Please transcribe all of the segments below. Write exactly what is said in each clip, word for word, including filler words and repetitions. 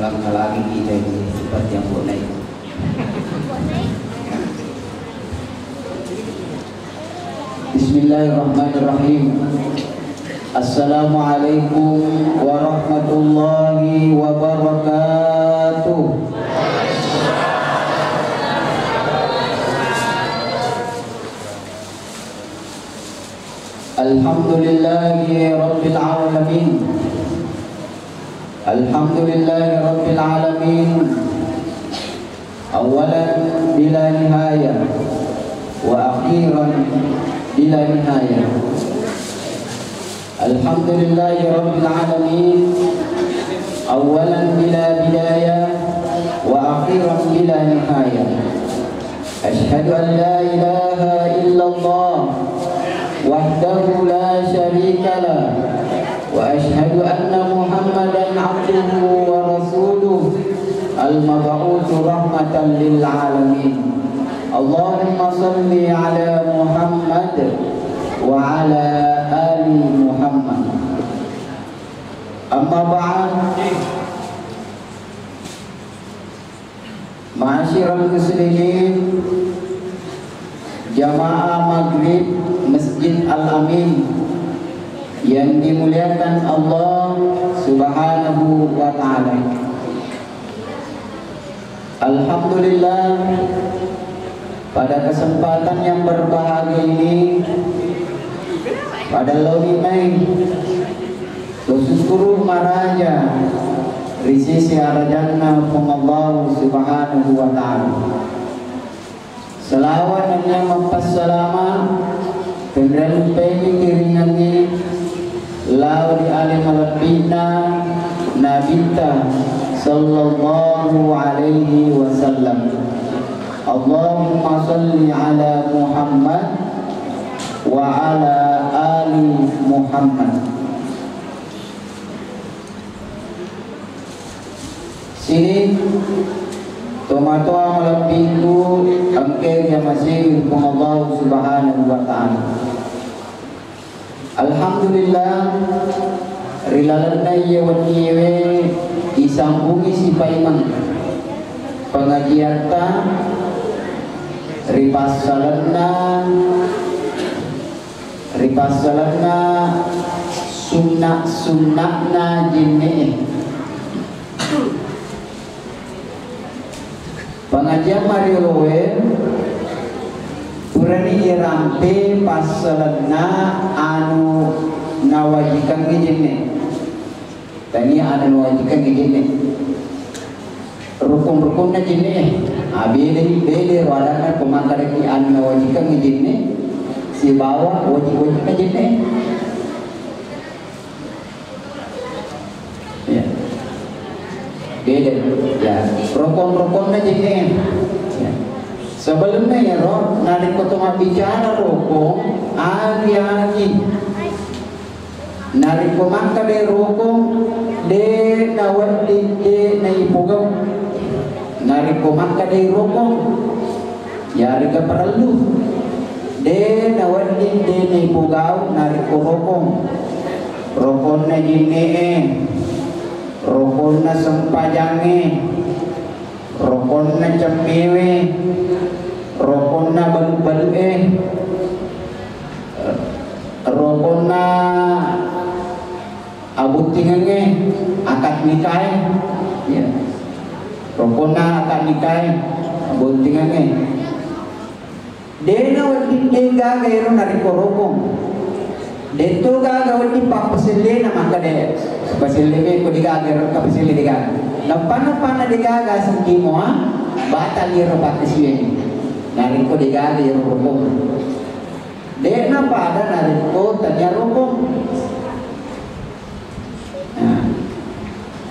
Lagi kita ini seperti yang buat naik. Bismillahirrahmanirrahim. Assalamualaikum warahmatullahi wabarakatuh. Alhamdulillahi rabbil alamin. Alhamdulillahi rabbil alamin. Awalan bila nihaya wa akhiran bila nihaya. Alhamdulillahi rabbil alamin. Awalan bila bidaya wa akhiran bila nihaya. Asyhadu an la ilaha illallah wahdahu la syarika lah, wa asyhadu anna Muhammadan abduhu wa rasuluh, al-mab'utsu rahmatan lil alamin. Allahumma shalli ala Muhammad wa ala ali Muhammad. Amma ba'd. Ma'asyiral muslimin, jamaah maghrib Masjid Al-Amin yang dimuliakan Allah Subhanahu wa Ta'ala. Alhamdulillah, pada kesempatan yang berbahagia ini, pada laoni mai, usyukuru maraja ri sisi arajanna Puang Allah Subhanahu wa Ta'ala. Selawat nennia mappassalama tenrellu pemi kiringengngi lao ri ale malebbi'na Nabitta sallallahu alaihi wasallam. Allahumma shalli ala Muhammad wa ala ali Muhammad. Sining tomatoa malebbiku engkae riamasei ri Puang Allah Subhanahu wa Ta'ala. Alhamdulillah, ri lalenna iye wenniewe isambungi sipaimeng pengajiatta ri passalenna, ri passalenna sunna-sunna'na jenne'e. Pengajian marioloe purani irampe passalenna anu nawajikangngi jenne. Tania anu nawajikangngi jenne. Rukun-rukunna jenne. Ah, beda, beda ro adanna ko makkadaki anu nawajikangngi jenne sibawa wajib-wajibna jenne. Ya. Beda. Ya. Rokon-rokonna jenne. Ya. Sebelumna iyaro, narekko to mabbicara rokong, agi-agi. Narekko makkeda rokong, de nawedding, de naipogau. Narekko makkeda rokong, Iyarega parellu. De nawedding de naipogau narekko rokong. Rokonna jinne'e, rokonna sempajangnge, rokonna cemmewe, rokonna balu-balu'e, rokonna abottingengnge, akad nikae, ya. Rokonna akad nikae, abottingengnge. De nawedding de gaga ero narekko rokong. De'to gaga wedding pappasellena makkeda, paselle me ko de gaga ero, kapaselle de gaga. Nappa-nappanna de gaga sengkimoa, batal ero pakkasiwiangnge. Narekko de gaga ero rokong. De'na pada narekko tania rokong. Nah,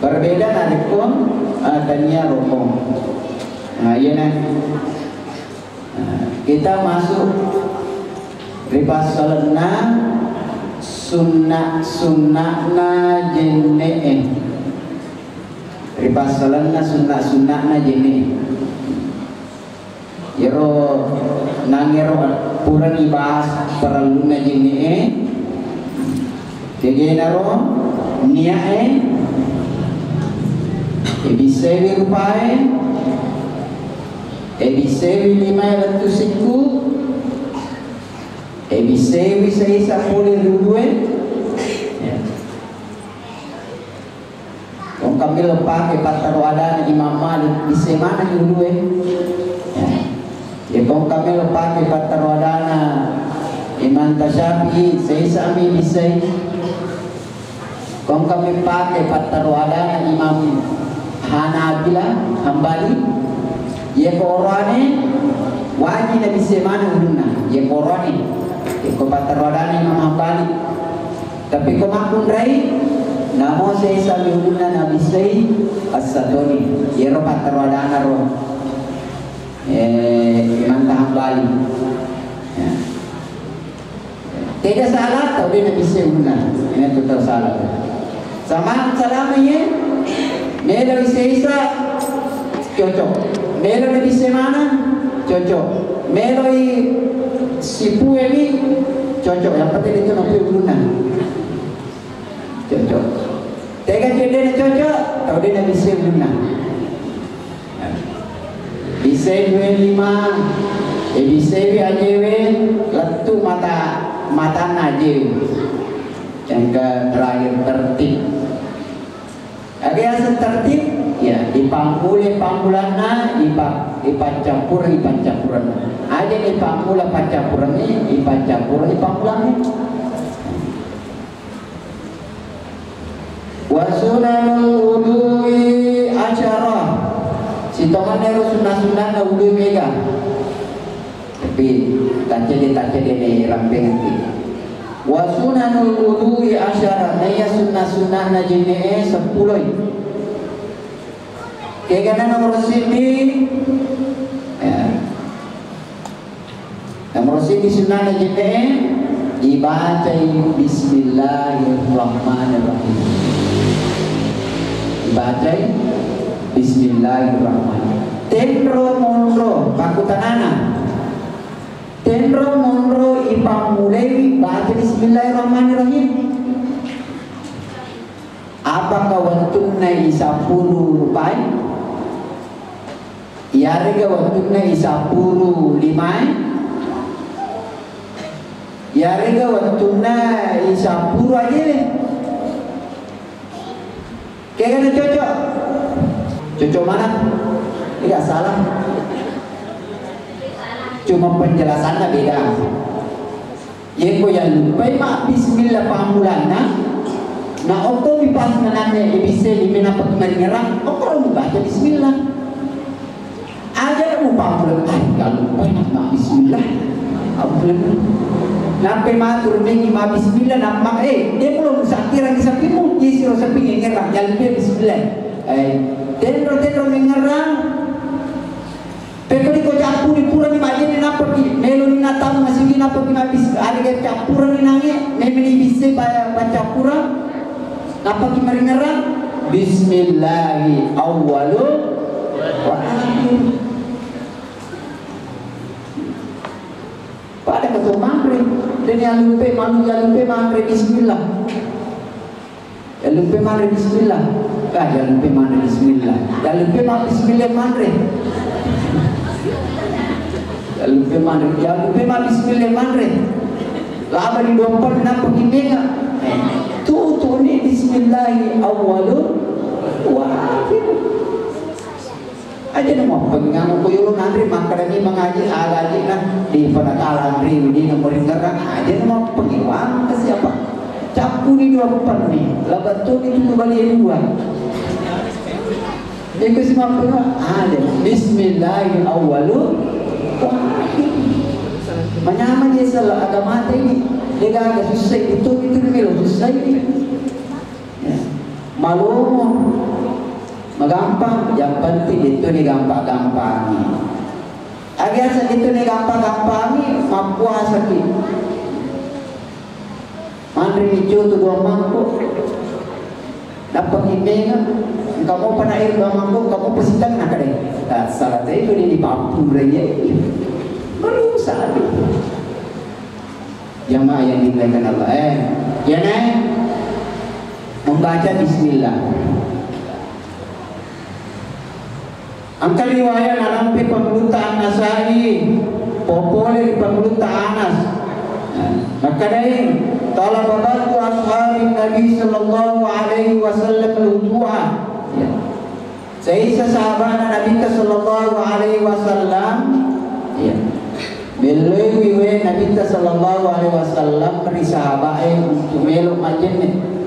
berbeda narekko, eh, tania rokong. Nah, iyana. Nah, kita masuk ri passalenna sunna-sunna'na jenne'e. Ri passalenna sunna-sunna'na jenne'e. Iyaro nangero purani bahas parellunna jenne'e, tegenaro nia'e, Ebissewi rupae, ebissewi limae lettu sikku, ebissewi saisa pole ri ulue. Ya. Kongka melo pake pattaro adana Imam Malik, bisse maneng ulue. Ya. Ya, kongka melo pake pattaro adana Imam Tasyafi'i, saisa mi bissei. Kongka melo pake pattaro adana Imam Hanabila, Hambali. Ye ko oroane, waji na bisse maneng ulunna. Ye ko oroane, ye ko pattaro adana Imam Hambali. Tapi ko makkunrai, namo saisa mi ulunna nabissei, assatoni. Yero pattaro adana ro, eh, Imam Hambali. Ya. Tega salah, tau de nabissei ulunna. Ini tu tau salah. Sama salama ye, melo saisa, cocok. Melo nabissei maneng, cocok. Meloi sipue mi, cocok. Yang penting itu napuai ulunna. Cocok. Tega cedde na cocok, tau de nabissei ulunna. Bissei due lima, e bissei ajewe, lettu mata, matanna ajewe. Yang ke terakhir tertib. Aga yaseng tertib, ya, ipammulai pammulanna, ipa-, ipaccappurengngi paccappurenna. Aja ipammula paccappurengngi, ipaccappurengngi pammulanna. Wa sunanul wudu'i asyara. Sitongenna ero sunna-sunnanna wudu mega. Tapi taccede-taccede ne rampengengki. Wa sunanul wudu'i asyara, naiya sunna-sunnanna jenne'e seppuloi. Kegana nomor siddi, ya. Nomor siddi sunnana jenne'e, ibacai Bismillahirrahmanirrahim. Ibacai Bismillahirrahmanirrahim. Tenro monro, pakkutanana. Tenro monro ipammulai baca Bismillahirrahmanirrahim. Apakah wettunna isappuru rupai? Iyarega wettunna isappuru limae? Iyarega wettunna isappuru ajewe? Kegana cocok? Cocok mana? Tidak salah. Cuma penjelasannya beda. Yeko yallupai ma bismillah pammulanna, na okko mi pas nananne ibisse lime nappa maringerang, okko mubaca bismillah. Aja mupammula, "Ai, gallupai na ma bismillah." Appulang. Nappai matur mengi ma bismillah, namma, eh, de mulo musakkirangi sapimu, isi ro sapi ngerang, yallupai bismillah. Eh, tenro, tenro mengerang. Pekko diko cappuni purani majjenne nappaki, meloni nattama masigi nappaki mabbis-, arega cappurani nange, memeni bissai pa-, paccappurang, nappaki maringerang, Bismillahi awwalu wa akhir. Pada ketu manre, deni alumpe, malu alumpe manre bismillah. Yallupe manre bismillah. Ah, yallupe manre bismillah. Yallupe ma bismillah manre. Yallupe manre, yallupe ma bismillah manre. Laba di dompet nappa kimenga. Eh, tutu ni bismillahi awwalu wa akhiru. Aja na mappengngi anu ko yolo nanre makkadani mangaji, aga ajina di panatalang ri dina maringerang, aja na mappengngi wangka siapa. Cappuni dua penni, labattuni tu bali dua. Iko si mappengngi, aja. Bismillahi awwalu wa akhiru. Manyameng je sala agamata ini. Degaga susah itu, itu melo susah ini. Ya. Malomo, magampang, yang penting itu ni gampang-gampangi. Agiasa itu ni gampang-gampangi, mappuasaki. Manre mi coto dua mangkok. Nappa kimenga, engka mopa na ero dua mangkok, engka mopa sitengnga kade. Salah tadi itu ni dipappura ya. Baru satu. Jamaah yang dimuliakan Allah, eh, ya, Nay? Membaca bismillah. Engka riwayat narampe pangulutta An-Nasai, popole ri pangulutta Anas. Makkedai, "Talaba ba'du ashabin Nabi sallallahu alaihi wasallam al-wudu'a." Ya. Saisa sahabana Nabitta sallallahu alaihi wasallam, ya. Melloiwi we Nabitta sallallahu alaihi wasallam ri sahabae untuk melo majjenne.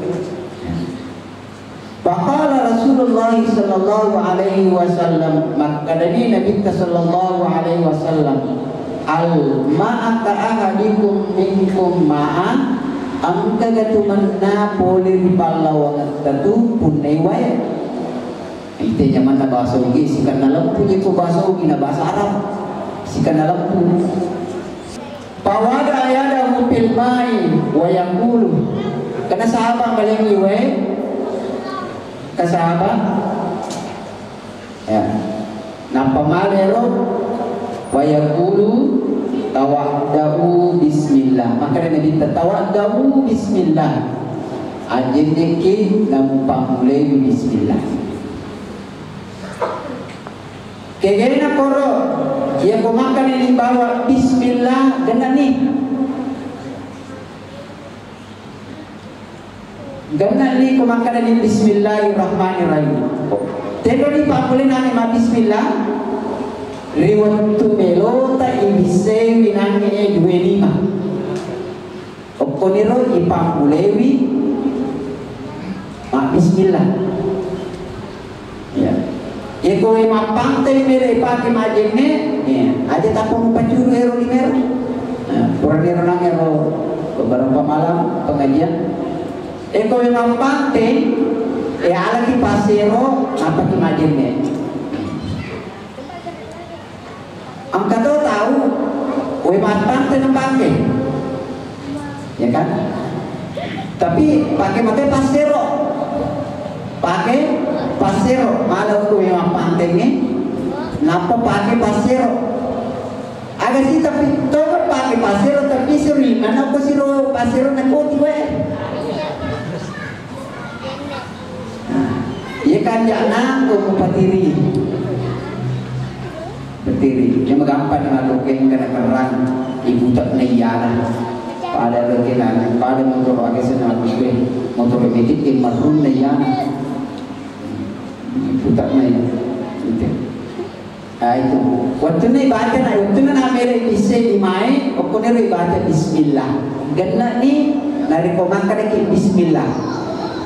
Faqala Rasulullah sallallahu alaihi wasallam, makkedani Nabitta sallallahu alaihi wasallam, "Al ma'aka ahadikum minkum ma'a, engkaga tu menna pole ri pallawangetta tu punnai wae?" Ite jamanna bahasa Ugi, sikenna lempu je ko bahasa Ugi na bahasa Arab. Sikenna lempu. Fawada yadahu fil ma'i wa yaqulu. Kena sahabat balengi wae. Ke sahabat. Ya. Nappa malero wa yaqulu tawaddau bismillah. Maka Nabitta tawaddau bismillah. Ajenneki namupammulai bismillah. Kegena koro, iya ko makkani bawa bismillah, gennani. Gennani ko makkani bismillahirrahmanirrahim. Tendoni pammulai nani ma bismillah, ri wettu melota ibissewi nange due lima. Okkoniro ipammulewi mabbismillah. Ya. Iko mappante melo ipake majjenne, ya, aja tappa mupacuru ero limero. Nah, pura niro nangero beberapa malam pengajian. Iko mappante, ya alaki pasero, apa ki majjenne. Engka to tau, we mattante na pake. Ya kan? Tapi pake mate passero. Pake passero. Mala ku we mappantengnge, nappa pake passero. Aga si tapi to pake passero, tapi seri mana ko siro passero na koti we. Nah, iya kan ja'na ko mupatiri. Patiri, iya magampang ni matu keng kana kerrang, ibutak na iyana. Pada lo kena, pada motor ake sana aku kue, motor metik yang marun na iyana. Ibutak na iya. Gitu. Ah, itu. Wettunna ibaca na, wettunna namele isse di mai, okkoniro ibaca bismillah. Gennani, narekko makkedaki bismillah.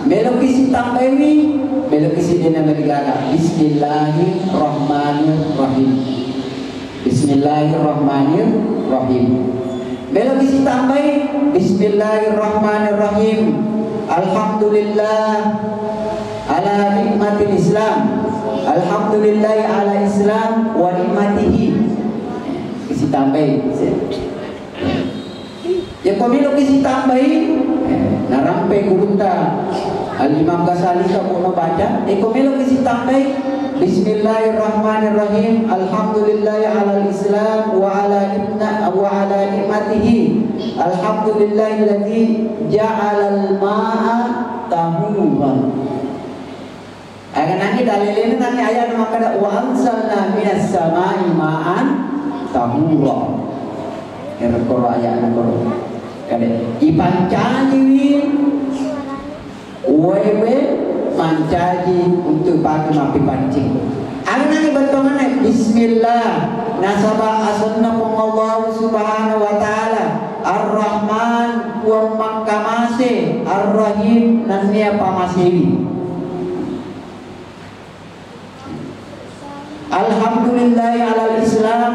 Meloki sitambaiwi, meloki sidena merigaga. Bismillahirrahmanirrahim. Bismillahirrahmanirrahim. Meloki sitambai, Bismillahirrahmanirrahim. Alhamdulillah ala nikmatil Islam. Alhamdulillah ala Islam wa nikmatihi. Sitambai. Yako meloki sitambai, narampe gurutta Al-Imam Ghazali ka bono baca, yako meloki sitambai, Bismillahirrahmanirrahim. Alhamdulillahi alal Islam wa ala ibna-, wa ala ni'matihi. Alhamdulillahilladzi ja'alal ma'a tahuran. Aga nangi dalilena nangi ayat makkada, "Wa anzalna minas sama'i ma'an tahura." Ero koro ayat koro. Kade, ipancajiwi Uwaiwe mancaji untuk pake mappipaccing. Anai bettuanna, bismillah, nasaba asenna Puang Allah Subhanahu wa Ta'ala, Ar-Rahman, Puang makkamase, Ar-Rahim, nennia pamasewi. Alhamdulillahi alal Islam.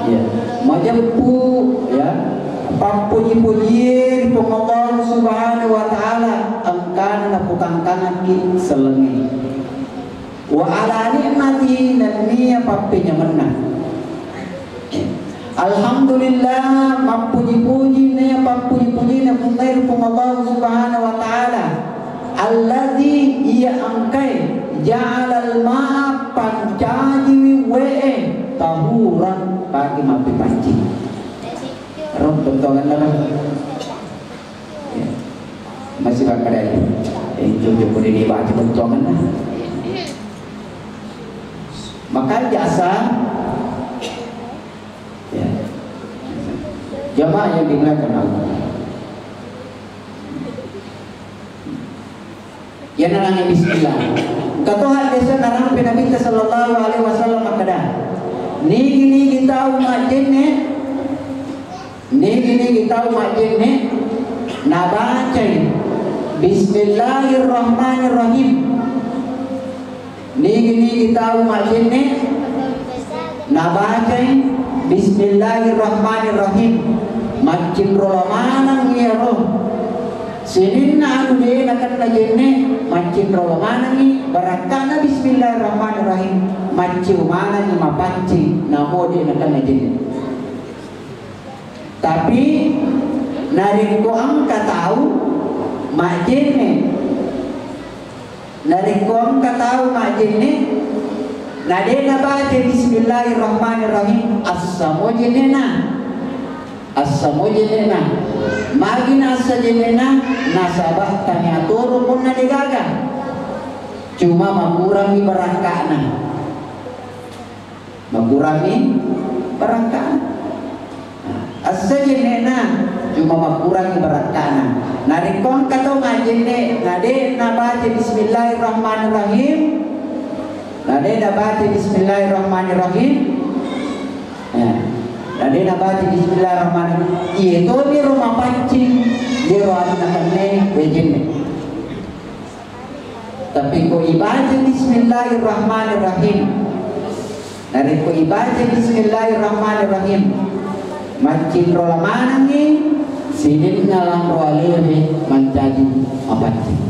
Ya. Majeppu, ya, pappuji-pujie ri Puang Allah Subhanahu wa Ta'ala, engkana napukangkangakki sellengnge. Wa ala ni'mati, nennia pappenyamenna. Alhamdulillah, mappuji-puji, naiya pappuji-pujinna punnai ri Puang Allah Subhanahu wa Ta'ala, alladzi, iya engkae, ja'alal ma'a, pancajiwi we'e, tahuran, pake mappipaccing. Ro, bettuanna ro. Ya. Masih bakal ada. Eh, jom-jom boleh dibaca bettuanna. Maka jasa, ya. Jamaah yang dimuliakan Allah. Iyana nangnge bismillah. Engka to haddese'na rampe Nabitta sallallahu alaihi wasallam makkeda, nigi-nigi tau majjenne, nigi-nigi tau majjenne nabacai bismillahirrahmanirrahim. Nigi-nigi tau majjenne nabacai bismillahirrahmanirrahim, maccinrola maneng iyaro. Sininna anu de nakenna jenne, maccinrola manengngi barakkana bismillahirrahmanirrahim, macciu manengngi mapaccing namo de nakenna jenne. Tapi narekko engka tau majjenne, narekko engka tau majjenne, na de nabaca bismillahirrahmanirrahim, assamo jennena. Assamo jennena. Magi na assa jennena? Nasaba tania toro ponna degaga. Cuma makurangi barakkana. Makurangi barakkana. Assa jennena, cuma makurangi barakkana. Narekko engka to majjenne, na de nabaca bismillahirrahmanirrahim, na de nabaca bismillahirrahmanirrahim, ya, na de nabaca bismillahirrahmanirrahim, iye to miro mapaccing, iyero anu nakenna wejenne. Tapi ko ibaca bismillahirrahmanirrahim. Narekko ibaca bismillahirrahmanirrahim, maccinrola manengngi sininna lanro alewe mancaji mapaccing.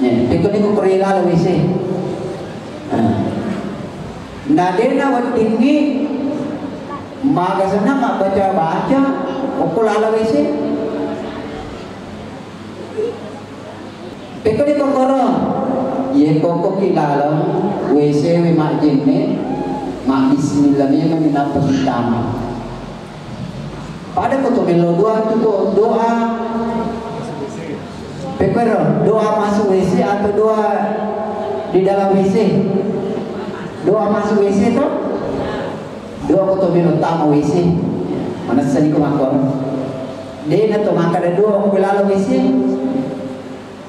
Ya, pekko niko kore lalo W C. Nah. Na dena weddingngi maga senna mabbaca-baca okko lalo W C. Pekko di kokoro, iye kokkoki laleng W C we majjenne, mabbismillah memang nappa sitama. Pada ko to melo doa tu ko doa. Pekko ero, doa masuk W C atau doa di dalam W C? Doa masuk W C to? Doa ko to melo tama W C. Manessa ni ko makkoro. De na to makkada doa ko lalo W C.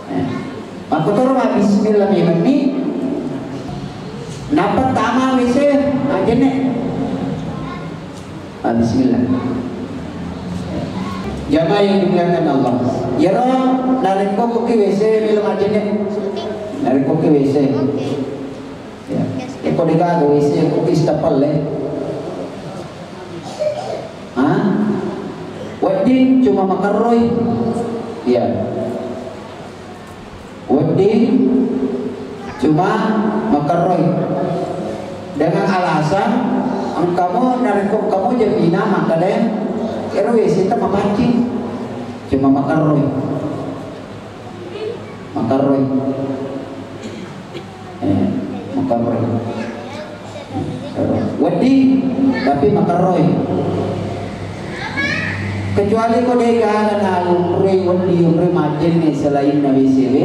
Eh, makkotoro mabbismillah memenni, nappa tama W C, majjenne. Ah, bismillah. Jamaah yang dimuliakan Allah. Iyaro narekko koki W C melo majjenne. Narekko ki W C. Ya. Eko degaga W C ko ki stapelle. Hah? Wedding cuma makerroi. Iya. Wedding cuma makerroi. Dengan alasan engkamo, narekko engkamo jemina makkeda ero W C ta mapaccing. Cuma makerroi. Makerroi. Eh, makerroi. Wedding, tapi makerroi. Kecuali ko degaga na lunrei wedding, lunrei majjenne selainna W C W,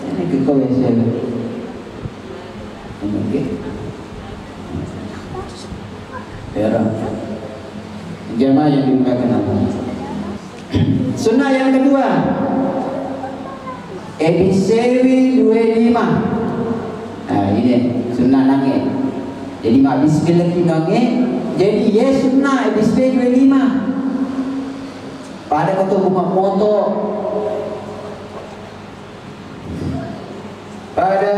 ini ke W C W. Oke. Ya, jamaah yang dimuliakan Allah. Sunnah yang kedua, ebissewi dua lima. Nah, ini sunnah nange. Jadi, ma bismillah ki nange. Jadi, ye sunnah ebissewi dua lima. Pada koto bunga moto. Pada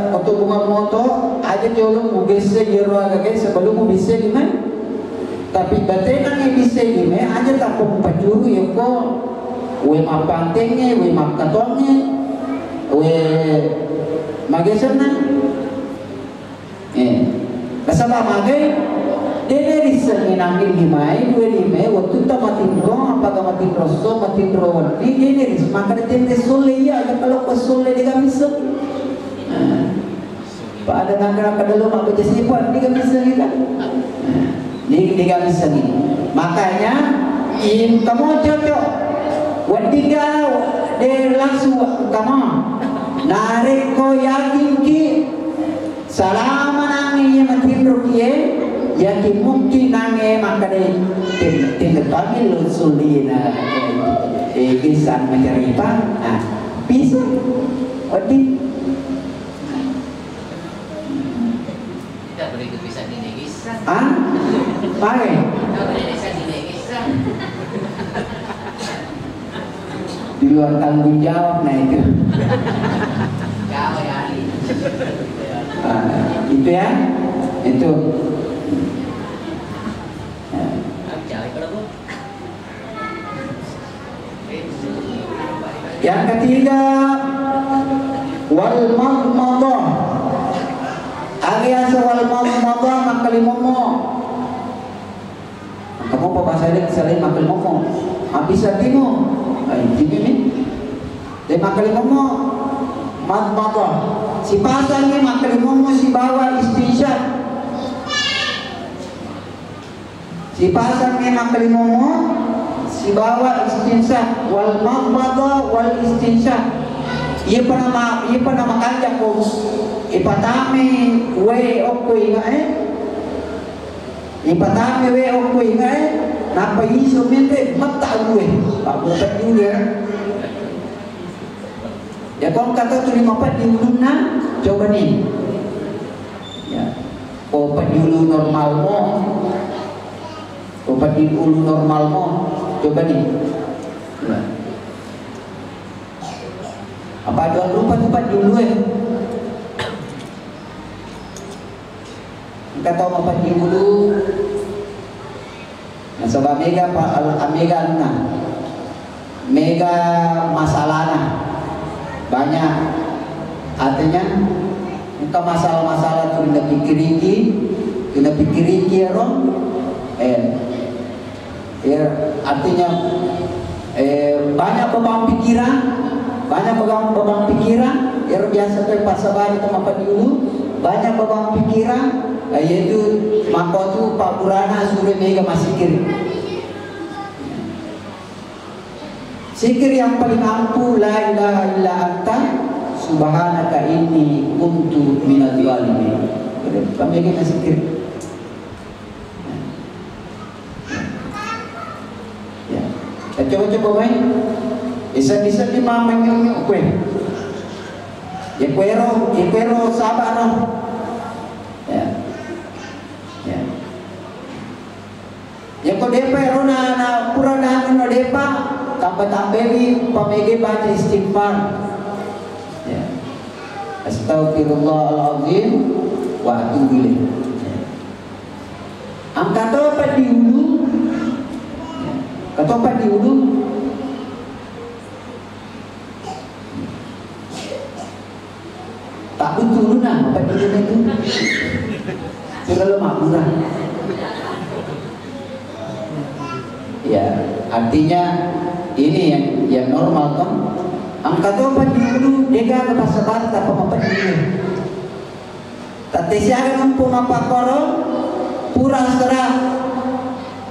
koto bunga moto, aja jolo mubesse iyaro agaga sebelum mubesse lima. Tapi batena ni bisse lima, aja tappa mupacuru yako we mappantengnge, we makkatongnge, we magesenna. Eh, nasaba magai, dene rissengngi nangnge limae, dua limae, wettutta matinro, appaga matinro esso, matinro wenni, dene ris-, makkeda tenre solle iya, aga kalokko solle dega misseng. Eh, pada nakkeda kada lo mabbaca sifat, dega misseng kan? Eh, de-, dega missengngi. Makanya, in kamu cocok. Wedding ga de langsung kamu. Narekko yakinki, Salama nangnge iya matinroki e, yakin mukti nangnge makkeda, tin-, tinro pamillu sulina, eh, eh, kisah macarita. Nah, bisa. Wedding. Kita beri kepisah di negis. Ah? Pakai? Kita beri kepisah di negis. Di luar tanggung jawab, nah itu. Jawab ya, Ali. Ah, itu ya. Itu. Ya. Jawab kalau Bu. Yang ketiga, wal madmadah. Alias wal madmadah, makkalimommo. Kamu apa bahasa lain, selain makkalimommo? Habis hatimu. Ay, ini nih. Dan makkalimommo, madmadah. Sipasangngi makkalimommo sibawa istinsyak. Sipasangngi makkalimommo sibawa istinsyak, wal madmadah wal istinsyak. Iya pa nama, iya pa nama kanjako. Ipatame we okko ingae. Ipatame we okko ingae. Nappa isu menre metta gue. Pak gue juga. Ya, kong kata tuli mapeddi ulunna, coba nih. Ya. Ko peddi ulu normal mo. Ko peddi ulu normal mo. Coba nih. Ya. Apa dua rupa tuh peddi ulu, eh? Engka tau mapeddi ulu. Nasaba mega pa-, al-, mega anunna. Mega masalana. Banyak. Artinya, engka masalah-masalah tu napikiriki, tu napikiriki ero. Eh, Ya, artinya, eh, banyak beban pikiran, banyak beban, beban pikiran, ero biasa tu passabari tu mapeddi ulu, banyak beban pikiran, eh, yaitu maka tu Pak Burana suruh mega masikir. Sikir yang paling ampuh, la ilaha illa anta, subhanaka inni kuntu minadz dzalimin. Udah, kami lagi sikir. Ya. Coba-coba mai. Bisa-bisa di mama nyonyo kue. Ya kuero, ya kuero sabar no. Ya. Ya. Ya ko depa ero na, na pura na anu no depa, tambah-tambahi pamege baca istighfar. Ya. Astagfirullahaladzim wa atubu ilaih. Ya. Engka to peddi ulu. Engka to peddi ulu. Tak butuh ulunna, peddi ulunna itu. Sudah lo maburan. Ya, artinya ini yang, yang normal kan. Engka to peddi ulu, degaga passabarta apa mapeddi ulu. Tette siaga nampu mappakkoro, pura sera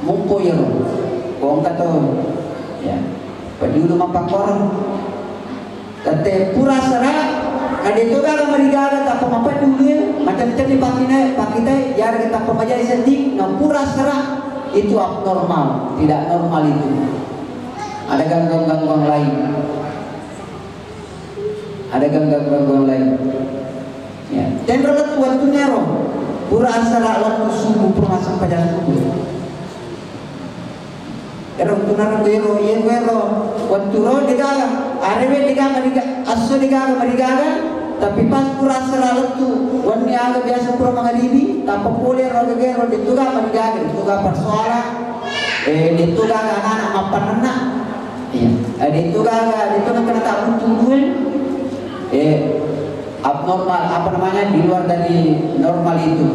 mumpo yero. Ko engka to, ya, peddi ulu mappakkoro. Tette pura sera, na de to gaga marigaga tappa mapeddi ulu e, macam-macam pakkitai, pakkitai, jaga tappa majai seddi, na pura sera, itu abnormal, tidak normal itu. Ada gangguan-gangguan lain. Ada gangguan-gangguan lain. Ya. Tenro lettu wettunna ero. Pura asara lettu subuh, pura massempajang subuh. Ero wettunna ero, ero, ero, ero. Wettu ro degaga, arewe degaga, mariga-, asso degaga marigaga, tapi pas pura asara lettu, wenni aga biasa pura mangaribi, tappa pole ro gagero, detuga marigaga, detuga persoalan, eh, detuga anak-anak mappannenna. Iya. Eh, itu gaga, itu kena tak butuh duit. Eh, abnormal, apa namanya, di luar dari normal itu.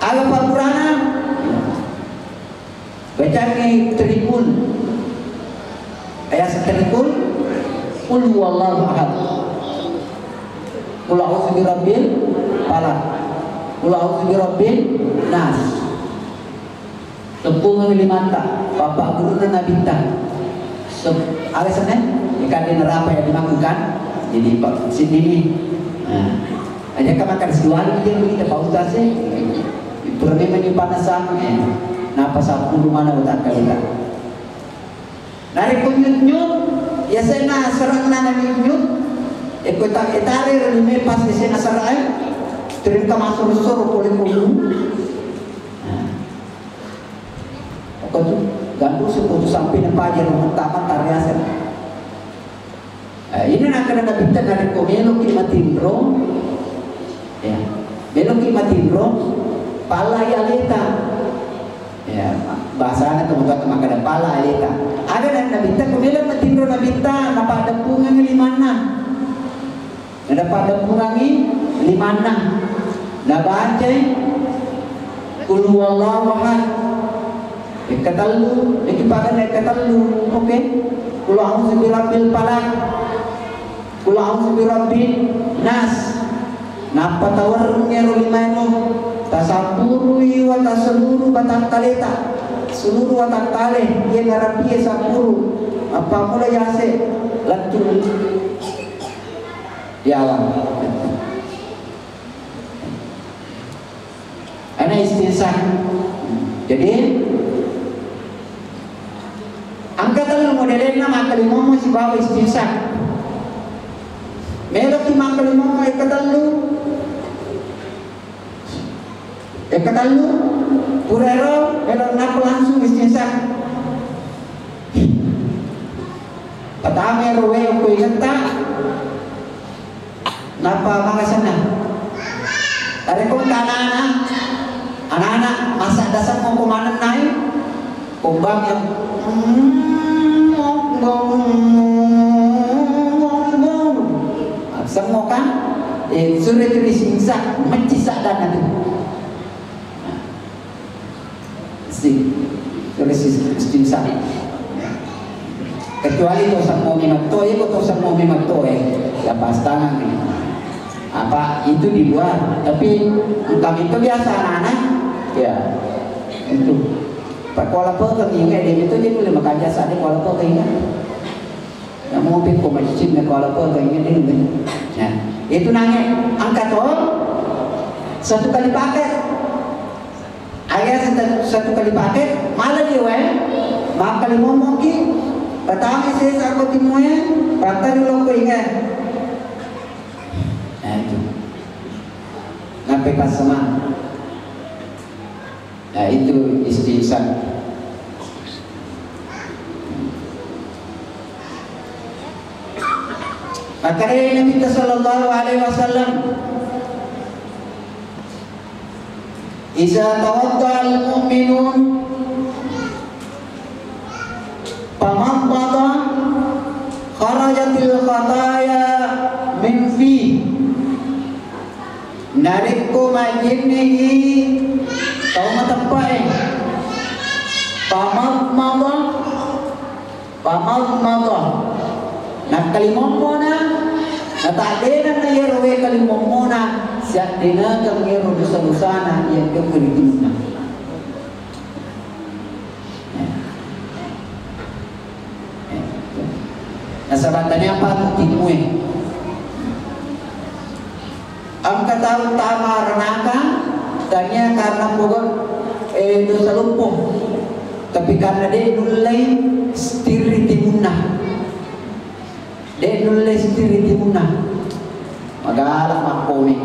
Aga Pak Burana? Bacangi tripul. Ayat tripul. Qul huwallahu ahad. Qul a'udzu birabbil falaq. Qul a'udzu birabbin nas. Teppungengngi limatta, bapak guruna Nabitta. Sep-, aga senna? Ikan di neraka yang dimakan. Jadi, Pak, sini nih. Nah. Aja ka makan siwali dia, kita Pak Ustaz, eh. Pura memang ni panas sama, eh. Napa sapulu mana utak kita. Narekko nyut-nyut, yasenna seranna na nyut-nyut, eko ta-, etare ro lime pas yasenna serai, terus ka masuk soro pole kumu. Nah. Apa tu? Gandu seputu sampai na paja rumah tamat tariasen. Eh, ini nak kena nabitta narekko meloki matinro. Ya. Meloki matinro, palai aleta. Ya, bahasana tu muka makkeda pala aleta. Aga na nabitta ko melo matinro nabitta, napaddeppungengngi limanna. Napaddeppungengngi limanna. Nabacai Qul huwallahu ahad. Ekatellu, iki paganna ekatellu. Oke. Qul a'udzu birabbil falaq. Qul a'udzu birabbin nas. Nappa tawerrungngi ero limae no, tasampurui wata seluruh batang kaleta, seluruh watang kale, iya narapie sampuru, appammula yase, lettu diawang. Ana istinsak. Jadi, engka tellu modelenna makkalimommo sibawa istinsak. Meloki makkalimommo ekatellu, ekatellu, pura ero, elo nappa langsung istinsak. Pertama ero wae ko ingetta, Nappa manga senna. Narekko engka anak-anak, anak-anak masa dasar mau kemana naik, kombang yang semua kan, eh, sudah tulis insak, mecci sadana tu. Sti-, terus is-, istinsak. Kecuali to semua memang to, iko to semua memang to, eh. Ya, pas tangan ini. Apa itu di luar? Tapi kami itu biasa anak-anak, ya, itu. Pak kuala apa ke ingat dia itu, dia boleh makan jasa, dia kuala apa ke ingat. Namu pi ko maccing na kuala apa ke ingat dia. Ya, itu nanya angkat to, satu kali pakai. Aga satu, satu kali pake, mala di wae, makkalimommoki, pertama sesa ko timue, pattari lokko inge. Nah, itu. Nampe pasema. Nah, itu istinsak. Makanya Nabi sallallahu alaihi wasallam, "Iza tawadda al-mu'minun famadmada kharajatil khataya min fi." Narekko majjennegi tau mateppe'e, famadmada Famadmada, nakkalimammona, nataddenanna iyaro wae kalimammona, siaddenakeng iyaro dosa-dosana iya engka ri timunna. Nasaba tania apa timue? Engka tau tama ranaka, tania karena pogau, eh, dosa loppo. Tapi karena de nullei stirri timunna. De nullei stirri timunna. Magala makkoni.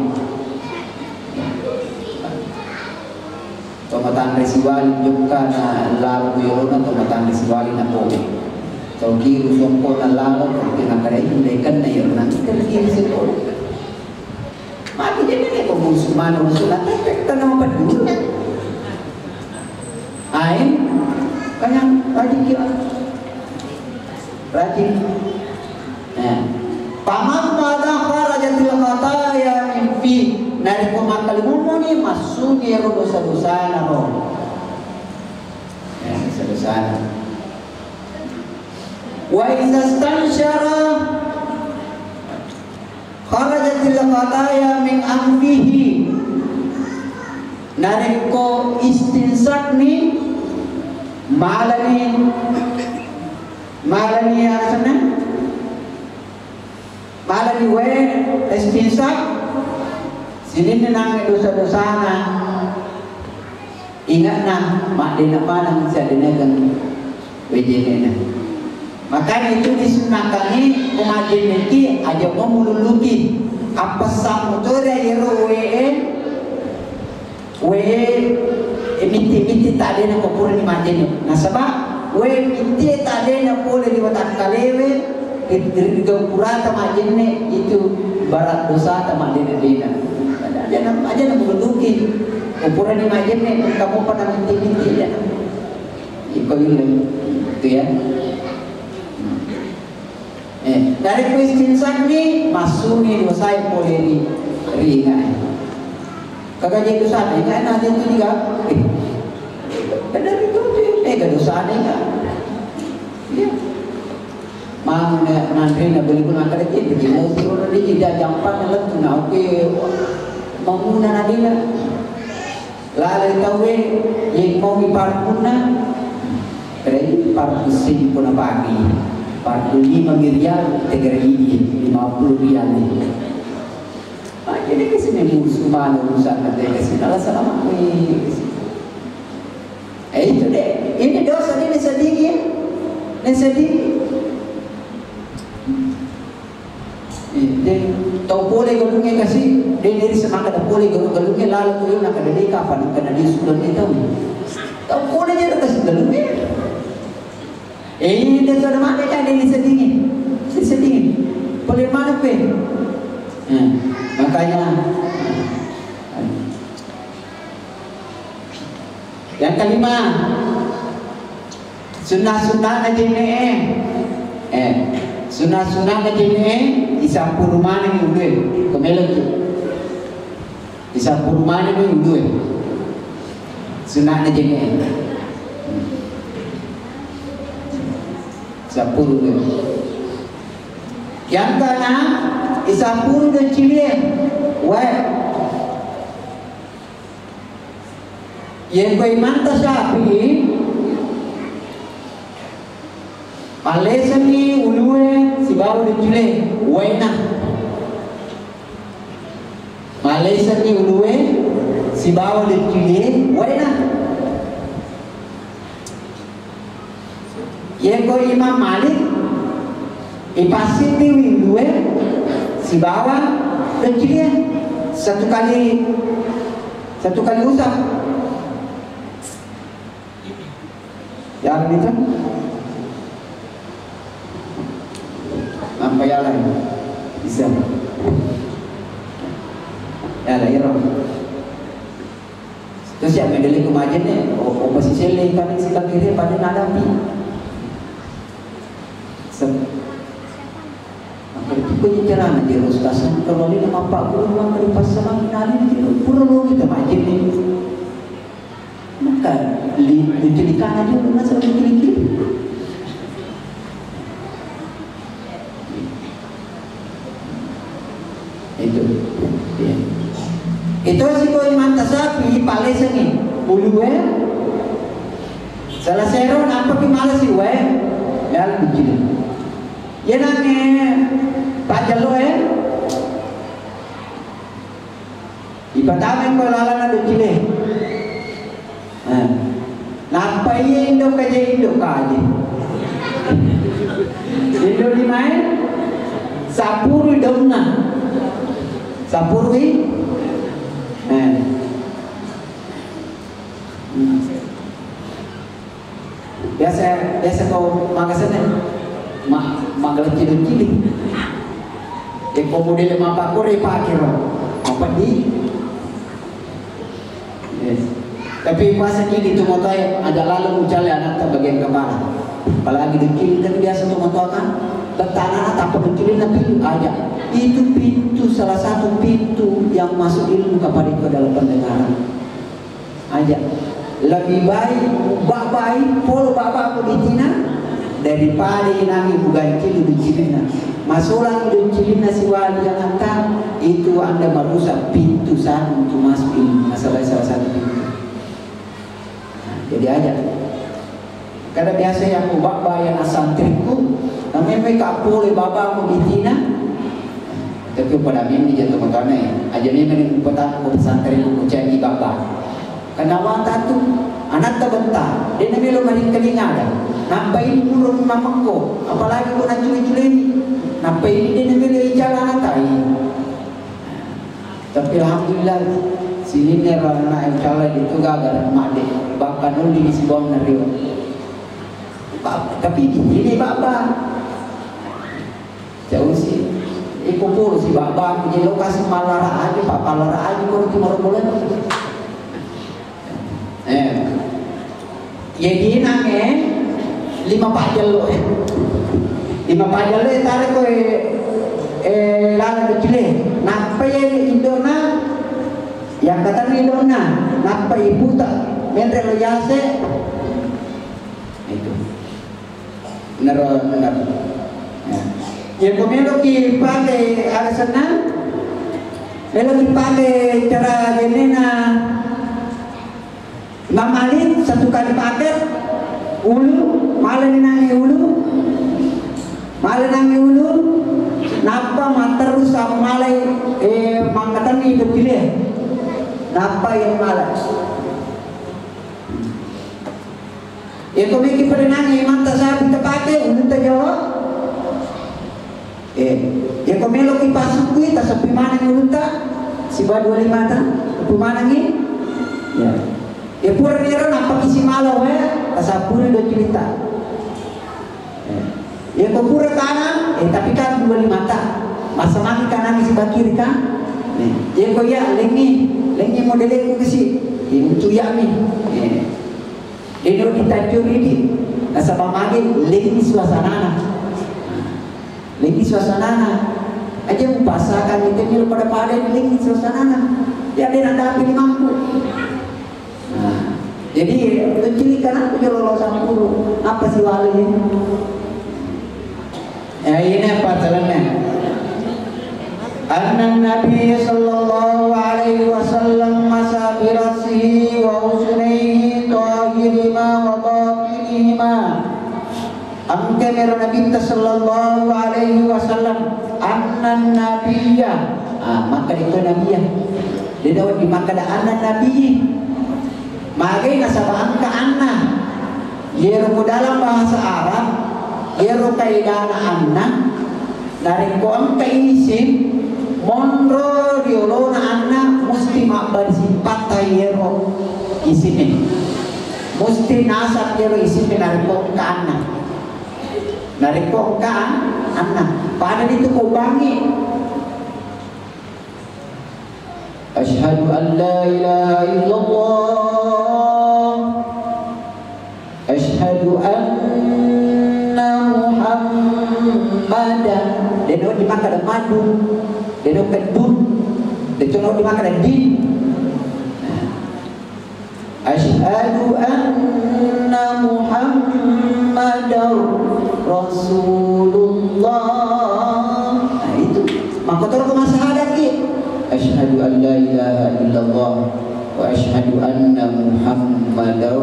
To matanre siwali jokka na lalo ku yolona to matanre siwali na powe. To kiru songko na lalo to kena kare inde kenna yolona kita kiru songko. Mati jadi ne ko musuh mana musuh na tepek tanah peduli. Ain kanyang rajin kira. Rajin. Nah, famadmada kharajatil khataya min fi. Narekko makkalimammoni, massuni ero dosa-dosana ro. Ya, dosa-dosana. Wa izastansyara kharajatil khataya min anfihi. Narekko istinsakni, malani, malani asenna? Malani wae istinsak, Sininna nangnge dosa-dosana, ingatna maddena maneng siadenekeng wae jennena. Makanya itu disunnakangi ko majjenneki aja mau mululuki. Appessang mutore ero wae, wae mitti-mitti tadena ko purani majjenne. Nasaba wae mitti tadena pole ri watakkalewe, ri, ri gau purata majjenne itu barat dosata maddena-dena. Aja na, aja na mululuki. Ko purani majjenne, kamu pernah mitti-mitti aja. Iko ileng, itu ya. Eh, dari istinsak ni, masuni dosai pole ri, ri ingae. Kagaje dosana, ingae na itu juga. Eh, benar itu, eh, mega dosana, ingae. Iya. Mau na-, nanre na beli guna kada jadi, mau suruh dia jampang lettu na, oke. Mau na nadina. Laleng tauwe, ye mau mi parpunna, kere parpun simpu na pagi, parpun lima miliar, tegere ini lima puluh rial ni. Ah, jadi ke sini musuh mana urusan nanti ke sini, ala salah mana? Eh, itu deh, ini dosa ini sedikit, ini sedikit. Eh, de, tau pole galungnge kasi, de, de, semaka tau pole galung-, galungnge lalu tu, na kada de kapang, na kada de sudah de tau. Tau pole de kasi galungnge. Eh, de, sudah mana kan de sedingin, de sedingin. Pole mana pe? Eh, makanya, Yang kelima, sunnah-sunnahna jenne'e. Eh, sunnah-sunnahna jenne'e, isampuru manengngi ulue. Ko meloki. Isampuru manengngi ulue. Sunnahna jenne'e. Sampuru ulue. Yang keenam, isampuru decilie. Wae. Yeko Imanta Syafi'i, mallesengngi ulue sibawa duccule waena. Mallesengngi ulue sibawa duccule waena. Yeko Imam Malik, ipassipiwi ulue sibawa duccilie satu kali, satu kali usap. Yala itu? Nampa yala ini? Bisa. Yala, iro. Terus ya, medele kemajen nih, o-, opa si sele kami si kami dia pada nadapi. Sem-, maka itu kau carana dia ustaz, kalau dia nama Pak Guru, maka dipaksa lagi nani, pura lo kita majen nih. Maka li-, itu di kanan dia, masa di kiri-kiri. Itu. Iya. Itu siko Imanta Syafi'i palesani ulue. Salah sero nappaki malasi wae. Ya, begini. Iya nange pajalo e. Ipatamai ko lalana ducile. Nah, nappa iya indo kaje, indo kaje. Indo limae, sapuru donna. Sapurui. Eh. Hmm. Biasa, biasa ko magasene, ma-, mageleng cili-cili. Yeko modele mappakore pakiro, mapeddi. Yes. Tapi masa kini tu motoe aja lalu mencari anakta bagian kepala. Apalagi ducili kan biasa tu motoa kan, betana tanpa ducili na pintu aja. Itu pintu, salah satu pintu yang masuk ilmu kepada itu adalah pendengaran. Aja. Lebih baik baba-babai, polo baba-baba ko bitina, daripada inangi bugancilu ducilinna. Masolang ducilinna siwali anakta, itu Anda merusak pintu satu untuk masuk ilmu. Masalah salah satu pintu. Nah, jadi aja. Kada biasa yang baba yang santriku, namanya ka pole baba ko bitina, Tapi pada mimmi jatuh matane, aja memang upata ko pesantren ko kucani baba. Karena wata tu anatta betta, dia melo maringkaling ada. Nampai ini nurun mamekko, apalagi ko naculi-culini. Nampai ini dia melo jalan atai. Tapi alhamdulillah, sininna ro anak insya Allah itu gagal madde, bahkan nuli di sibuang nario. Ba-, tapi di sini baba. Jauh sih, iko polo si baba, jadi lokasi malara aja, pak malara aja, kalau cuma bulan. Eh. Jadi nange lima pajjello, eh. Lima pajjello, eh, tarik ko, eh, eh, laleng kecil, eh. Nappa ya indona, yang kata indona, nappa iputa, menre lo yase. Itu. Nero, nero. Ya. Ya, ko meloki pake alasanna, meloki pake cara genena. Imam Ali satu kali pakai ulu, malah nangi ulu, malah nangi ulu, nappa matterus malai, eh, mangkatenni itu pilih, nappa yang malah. Iya ko meki pada nangi manta sapi tepake ulutta jolo. Eh, iya ko meloki pasukui, tasappi maneng ulutta, siba dua limata, sappi manengi. Ya. Ya pura niro nappa kisi malo wae, tasappuri dua juta. Eh, ya ko pura tanang, eh, tapi kan dua limata. Masa maki kanang siba kiri kan? Eh, ya ko iya lengi, lengi modeleku kesi. Ya, itu ya mi. Eh. Deno ditajjuri di nasaba mage lengi suasanana. Lengi suasanana. Aja mupasakan itu miro pada-pada lengi suasanana. Ya, dia nanti api di mampu. Nah, jadi, itu ciri kan aku jolo lo sampuru. Apa sih wali ini? Ya, ini apa jalannya? Anna Nabi sallallahu alaihi wasallam masa birasihi wa uzunaihi tahirima wa batinihima. Angke mero Nabitta sallallahu alaihi wasallam, anna Nabiyya, ah, maka itu Nabiyya. Dia dapat dimakan anna Nabi. Magai nasaba engka anna. Yero ko dalam bahasa Arab, yero kaidana anna, narekko engka isim monro riolona anna, musti mabbarisi pattai yero isingnge. Musti nasab yero isingnge narekko engka anna. Narekko engka anna, pada itu ko bangi. Asyhadu an la ilaha illallah. Asyhadu anna Muhammadan. Deno dimakkada madu. Deno keddu. Deno dimakkada din. Asyhadu anna Muhammadar Rasulullah. Nah, itu. Makkotoro ko massahadaki. Asyhadu an la ilaha illallah wa asyhadu anna Muhammadar,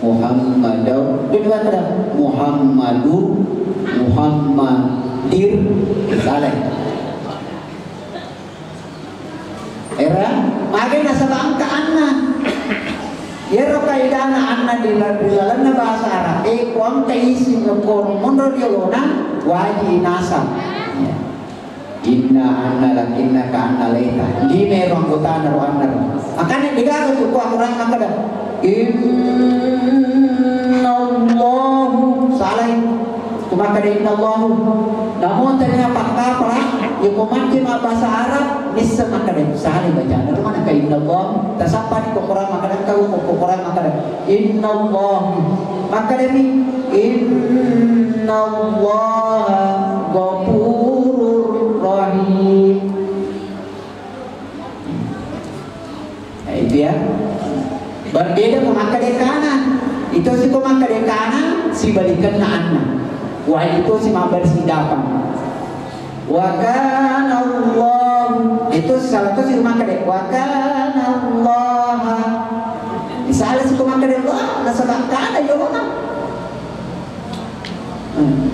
Muhammadar. Dia dua kata. Muhammadu, Muhammadir. Salah. Era, magai nasaba engka anna. Yero kaidana anna di la-, di lalenna bahasa Arab, eh, ko engka isim ko monro riolona, waji nasab. Ya. Inna anna lakinna ka anna laita. Lima ero anggotana ro anna ro. Makanya degaga tu ko Al-Quran makkada, innallahu. Salai. Ko makkada innallahu. Namo tania pakkapala, ya ko macce mabbahasa Arab, nisseng makkada salai bacana. Ro maneng ka innallahu. Tasappani ko Quran makkada, engka ko Quran makkada innallahu. Makkedami, innallaha ghafurur rahim. Nah, itu ya. Berbeda ko makkada kana. Itu si ko makkada kana, sibalikenna anna. Wah, itu si mabar si dapan. Wa kana Allah. Itu salah tu si makkada. Wa kana Allah. Misalnya si ko makkada Allah, nasaba kana ya Allah. Hmm.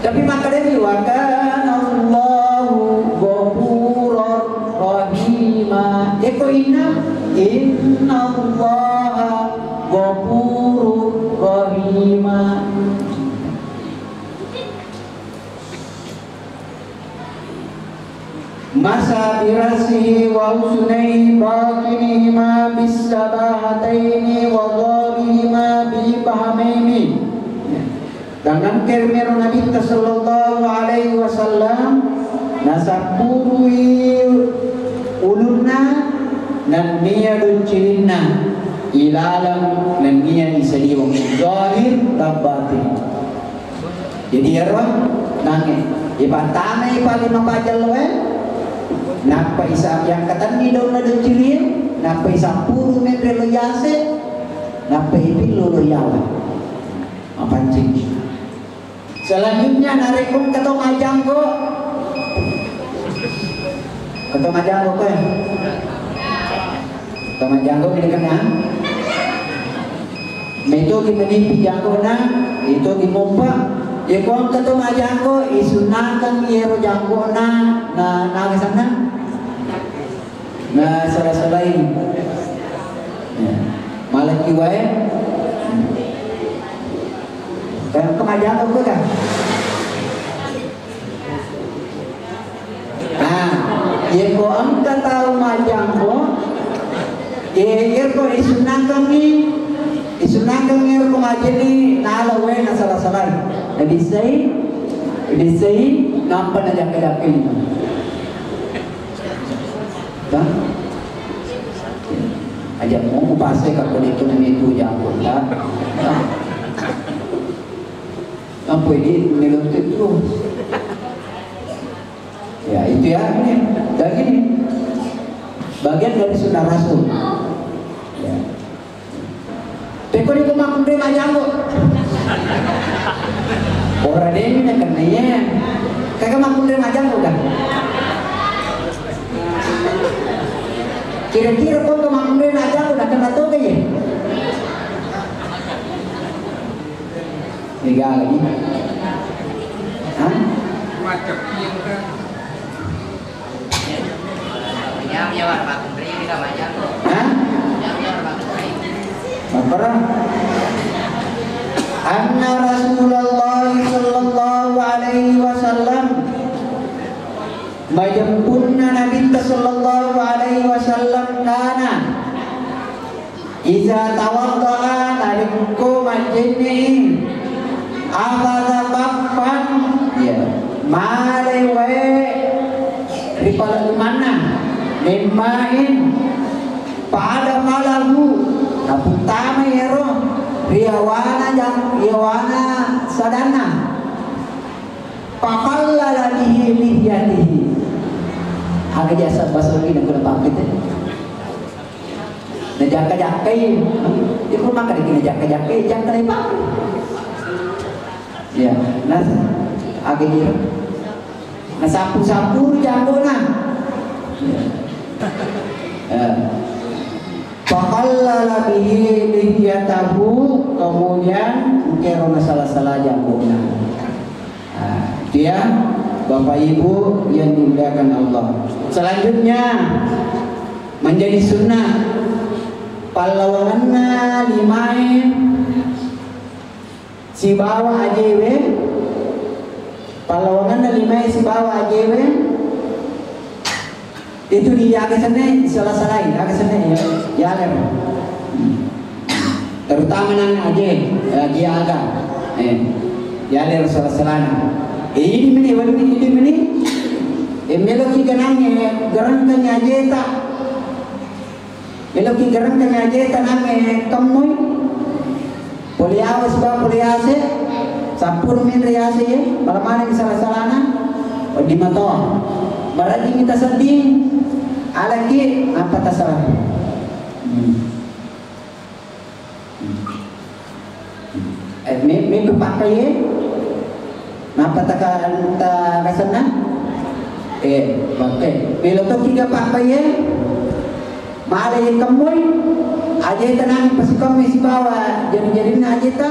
Tapi makkadami, wa kana Allahu Masa birasihi wa usunaihi batinihima bis sabahataini wa zahirihima bil ibhamaini. Tangngangkeri mero Nabitta sallallahu alaihi wasallam, nasappurui ulunna nennia duncirinna ilaleng nennia isaliweng, zahir dan batin. Jadi ero nange ipattamai pale mapajjalloe, nappa isa yangkatenni daunna duncirie, nappa isappuru menre lo yase, nappa ipillu lo yawa. Mapancing. Selanjutnya, narekko engka to majanggo, engka to majanggo koe. To majanggo ni dikenang. Metoki menipi janggona, itoki mompa. Yeko engka to majanggo, isunnakeng yero janggona na naga sana. Na sala-salai. Ya. Malaki wae. Kan kemajanggo ko kan? Nah, yeko engka tau majanggo, eh, yeko isunnakengi, isunnakengi yeko majeni nala wae na sala-salai. Nabissai, nabissai, nampa najakka-jakkai. Bang? Aja mau kupase ka kode itu namanya itu jangkut, ya. Apa ini menurut itu? Ya, itu ya, ini. Dan ini bagian dari sunnah Rasul. Ya. Pekko ni ko makkunrai majanggo. Ora demi na kenna iya. Kaga makkunrai majanggo kan? Kira-kira ko makkunrai majanggo na kenna toga iya? Tiga lagi. Hah? Hah? Makkoro? Anna Rasulullah sallallahu alaihi wasallam, majeppunna Nabitta sallallahu alaihi wasallam, kana Iza tawadda'a, narekko majjenne, akhadha kaffan, ya, malai wae ri palellumanna, min ma'in, fa adkhalahu, naputtamai ero ri yawana jang-, ri yawana sadanna, fa khallala bihi lihyatahu. Aga jasa basoki nakuna pakkite. Najakka-jakkai, iko maka diki najakka-jakkai, jakka lepa. Ya, nas, aga iro. Nasapu-sapu janggona. Ya. Ya. Fa khallala bihi lihyatahu, kemudian engkero nasala-sala janggona. Nah, itu ya, Bapak Ibu yang dimuliakan Allah. Selanjutnya, menjadi sunnah pallawangenna limae sibawa ajewe, pallawangenna limae sibawa ajewe, itu di aga senne, sala-salai, aga senne, ya, ya, lem. Terutama nang aje, eh, aje aga. Eh, yalero sala-salana. Eh, idi meni, wani idi meni. Eh, meloki ganange, eh, gerengkeng ajeta. Meloki gerengkeng ajeta nang, eh, kemmui. Pole awa siba pole ase, sampuru menre ase, eh, pala maneng sala-salana. Wedding mato. Marajing tasedding, alaki, nappa tasala. Hmm. Eh, me-, me tu pakkai, eh? Napa taka, ta kasenna? Eh, pakai. Melo toki ga pakkai, eh? Male kemmoi, aje tenang pasikemmoi sibawa jari-jarinna ajeta,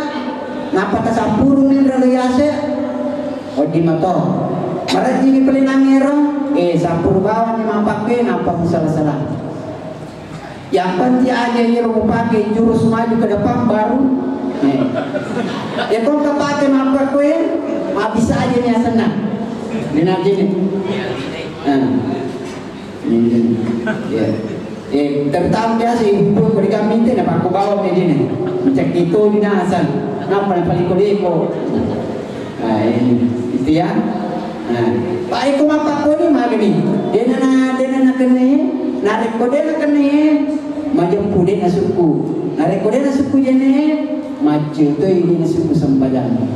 napa tasampuru menre lo yase, wedding mato. Marajingi pelenang ero, eh, sampuru bawang ni mapakai, napa musala-sala. Yang penting aja iro mupake jurus maju ke depan baru Eh. Ya, ko kapake mappakkoe, mabbisa aja ni asenna. Dena jene. Ah. Ini. Ya. Eh, terutama biasa ibu ko di kami itu, na pakko bawa ni jene. Cek itu binasa. Napa na paling kodeko? Nah, ini. Itu ya. Nah, pa iko mappakkoni magani, dena na, dena na kenne, narekko dena kenne, majeppu dena sukku. Narekko dena sukku jene, maccu toi dena sukku sempajang.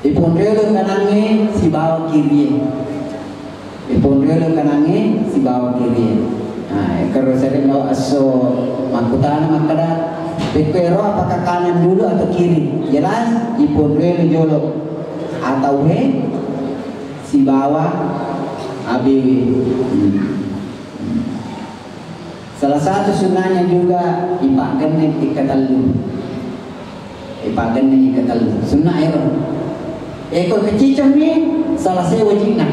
Iponriolo kanangnge sibawa kirie. Iponriolo kanangnge sibawa kirie. Nah, kero sering lo asso makkutana makkada, pekko ero apakah kanan dulu atau kiri? Jelas iponriolo jolo. Atau we sibawa abewe. Hmm. Salah satu sunnahnya juga ipaggenne ikkatellu. Ipaggenne ikkatellu. Sunnah ero. Eko kecicemmi salah sewa jinna.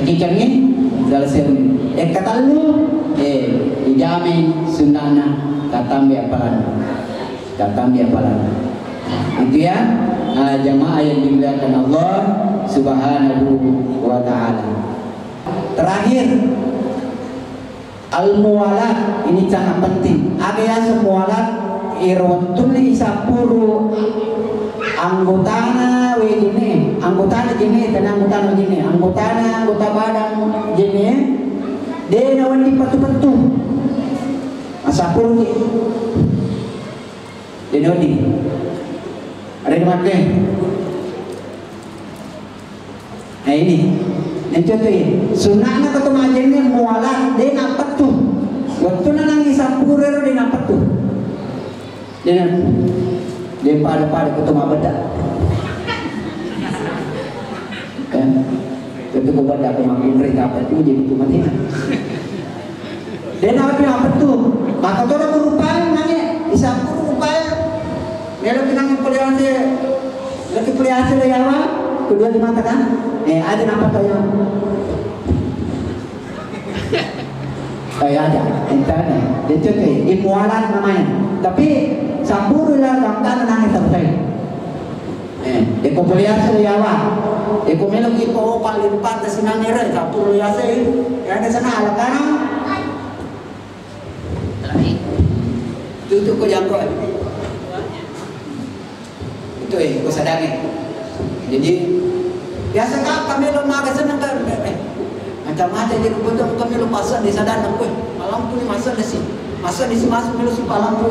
Kecicemmi salah sewa. Ikkatellu, eh, ijami sunnahna katambe apalan. Katambi apalan. Itu ya, ah, jamaah yang dimuliakan Allah Subhanahu wa Ta'ala. Terakhir, al-muwalat ini sangat penting. Aga yaseng muwalat? Ero wettunna isappuru anggotana we jene, anggotana jene, tena anggotana jene, anggotana anggota badan jene, de nawedding pettu-pettu. Masappuru ki. Dena wedding. Ada yang make? Nah, ini. Yang contoh ini. Sunnahna ketu majenne muwalat, de nappettu. Wettunna nangi sampurero de nappettu. De na-, de pada-pada ketu mabedda. Ya. Tentu ko beda ko makkunrai kapang tuje itu mati. Dena api apa tu? Maka tu aku rupai nanya, isappu rupai. Melo pinang kuliah se, lagi kuliah se ya wa, kedua di mata kan? Eh, ada nampak kau yang Kayak aja, entah nih, dia cek, eh, imualat namanya. Tapi, sampuru lah, bangkana nangis selesai. Eh, eko poliase yawa. Eko melo ki ko paling pantas nang ere, kapur yase. Yang ada sana ala kanang. Tutup ko jangko. Itu eh, ko sadange. Jadi, biasa ka, kami lo maga seneng ka, eh, macam-macam jadi betul kami lo pasang di sadana, kue, malampu ni masa desi, masa desi masuk melo si palampu.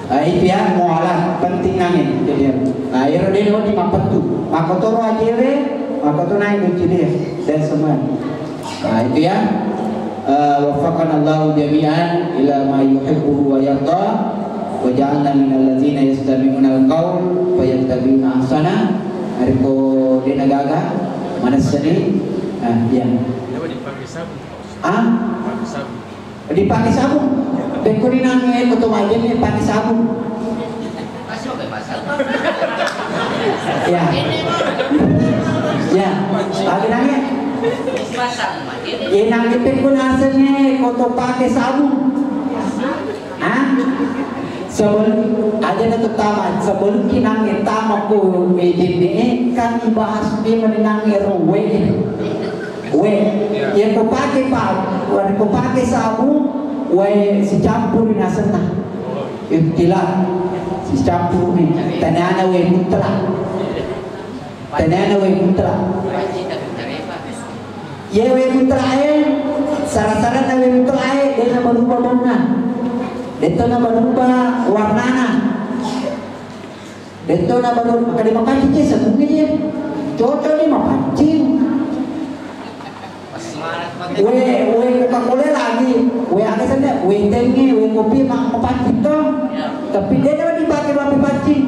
Ah, itu ya, mualah, penting nangin. Jadi, nah, iro dene wadi mapettu. Makotoro ajewe, makoto naik lucu dia. Dan semua. Nah, itu ya. Eh, waffaqanallahu jami'an ila ma yuhibbuhu wa yarda. Wa ja'alna minal ladzina yastami'unal qaul fayattabi'una ahsana. Ariko dena gaga, manessani. Ah, iya. Ah? Dipake sabung. Pekko rinangnge ko to majenne pake sabung. Ya. Ya. Pake nangnge. Ye nangnge pekko nasengnge ko to pake sabung. Hah? Sebelum aja na tama, sebelum kinangnge tama ko majenne kan dibahas memang nangnge ro we. We, iya ko pake pa, wari ko pake sabung, wae sicampuru nasenna. Ikhtilat, sicampuru ni. Taniana we mutlak. Taniana we mutlak. Ye we mutlak e, sara-sarana we mutlak e, dena berubah bonna. Dena berubah warnana. Detto na baru makade mapaccing je, sabungnge je. Cocok ni mapaccing. We, we Coca-Cola lagi, we aga sana, we tenge, we kopi ma-, mapaccing to. Tapi de na dipake mappaccing.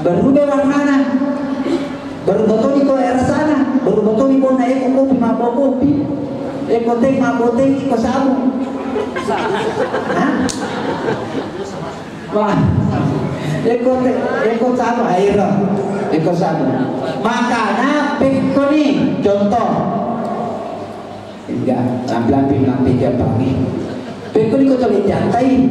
Berubah warnana. Berubah to ni ko rasana, berubah to ni bonna eko kopi mabau kopi. Eko teng mabau teng iko sabung. Hah? Wah, eko te-, eko sabung, air, eko sabung. Makana pekko ni, contoh. Enggak, lampi-lampi, lampi jambangi. Pekko ni ko tole jatai.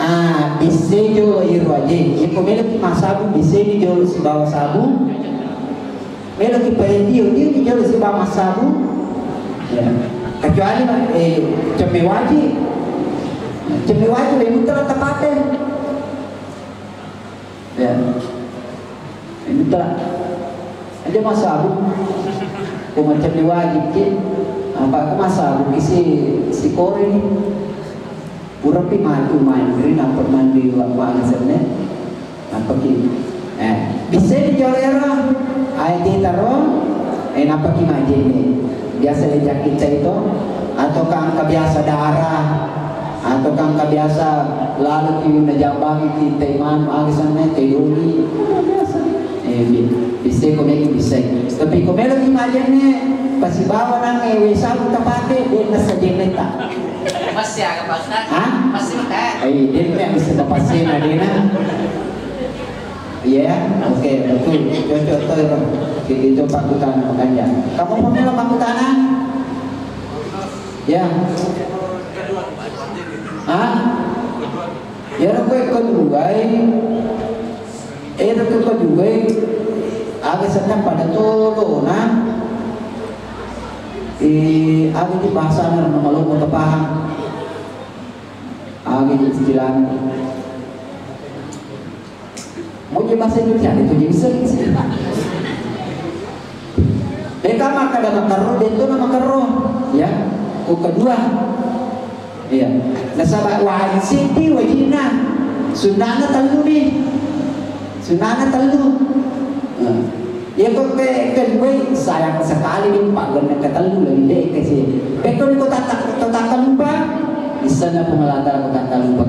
Ah, bissai jolo iro aje. Iko meloki massabu, bissai ni jolo sibawa sabu. Meloki parendio, dio ni jolo sibawa massabu. Ya. Kecuali, eh, cemme wajib. Cemme wajib, eh, mutlak tapake. Ya. Ini telah. Aja massabu. Ko macam ni wajib ki. Apa aku massabu ki si, si kore ni. Purapi matu main ri, nappa mandi wa-, wa-, senne. Nappa ki. Eh, bisa di jolero. Ai taro. Eh, nappa ki majenne. Biasa le jakit itu. Atau kan kebiasa darah. Atau kan engka biasa lalu ki najambangi ki teh manu, aga senna, teh doli. Biasa. Eh, bi-, bissai ko melo bissai. Tapi ko melo ki majenne, pasibawa nang, eh, wai sabu tapake, de' nassa jennetta. Masih aga, Pak Ustaz? Hah? Masih, Pak? Eh, de' nang bisa tapasena, de' nang. Iya, oke, betul. Cocok to, itu. Itu pakkutana makanya. Kamu pun melo pakkutana? Ya. Hah? Ya, kowe keduai. Eh, kowe keduai. Aga senna pada tolona. Eh, aga di bahasana, nomor lo mau paham. Aga di istilahnya. Mujji bahasa Indonesia, itu jadi bisa. Deka makkeda makerro, de' tu na makerro. Ya, ku kedua. Iya. Nasaba wajib siddi wajibna. Sunnahna tellu ni. Sunnahna tellu. Nah. Ya kok ke kedua sayang sekali ni, pak, gonna ketellu lebih deh ke sih. Pekko ni kota tak, kota tak lupa. Di sana pengelatih kota tak lupa.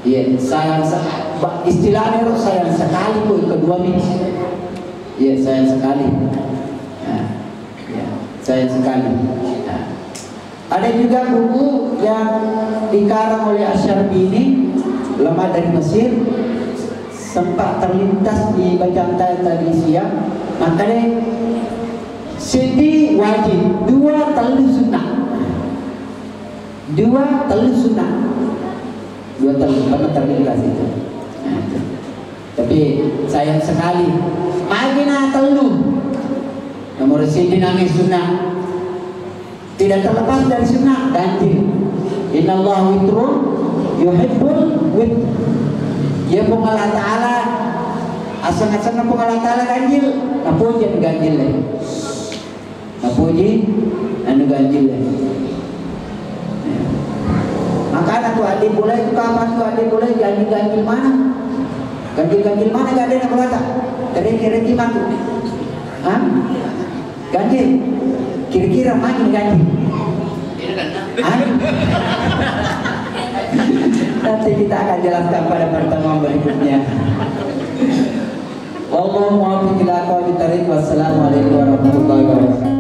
Iya, sayang se-, ba-, istilahnya lo sayang sekali pun kedua mi. Iya, sayang sekali. Nah, iya, sayang sekali. Nah. Ada juga buku yang dikarang oleh Asy-Syarbini, ulama dari Mesir, sempat terlintas di bacaan saya tadi siang. Makanya, siddi wajib, dua tellu sunnah. Dua tellu sunnah. Dua tellu, karena terlintas itu. Nah, itu. Tapi sayang sekali, magi na tellu. Nomor siddi nami sunnah. Tidak terlepas dari sunnah, ganjil. Innallaha witrun yuhibbul witr. Ya, Puang Allah Ta'ala, aseng-asenna Puang Allah Ta'ala ganjil, napoji ganjil. Napoji anu ganjil. Ya. Makana tu adde bola itu, kapan tu adde bola ganjil-ganjil mana? Ganjil-ganjil mana gak ada nak bola tak? Tereki-reki matu. Hah? Ganjil. Kira-kira mana ganjil? Hah? Nanti kita akan jelaskan pada pertemuan berikutnya. Wallahu muwaffiq ila aqwamit thariq. Wassalamualaikum warahmatullahi wabarakatuh.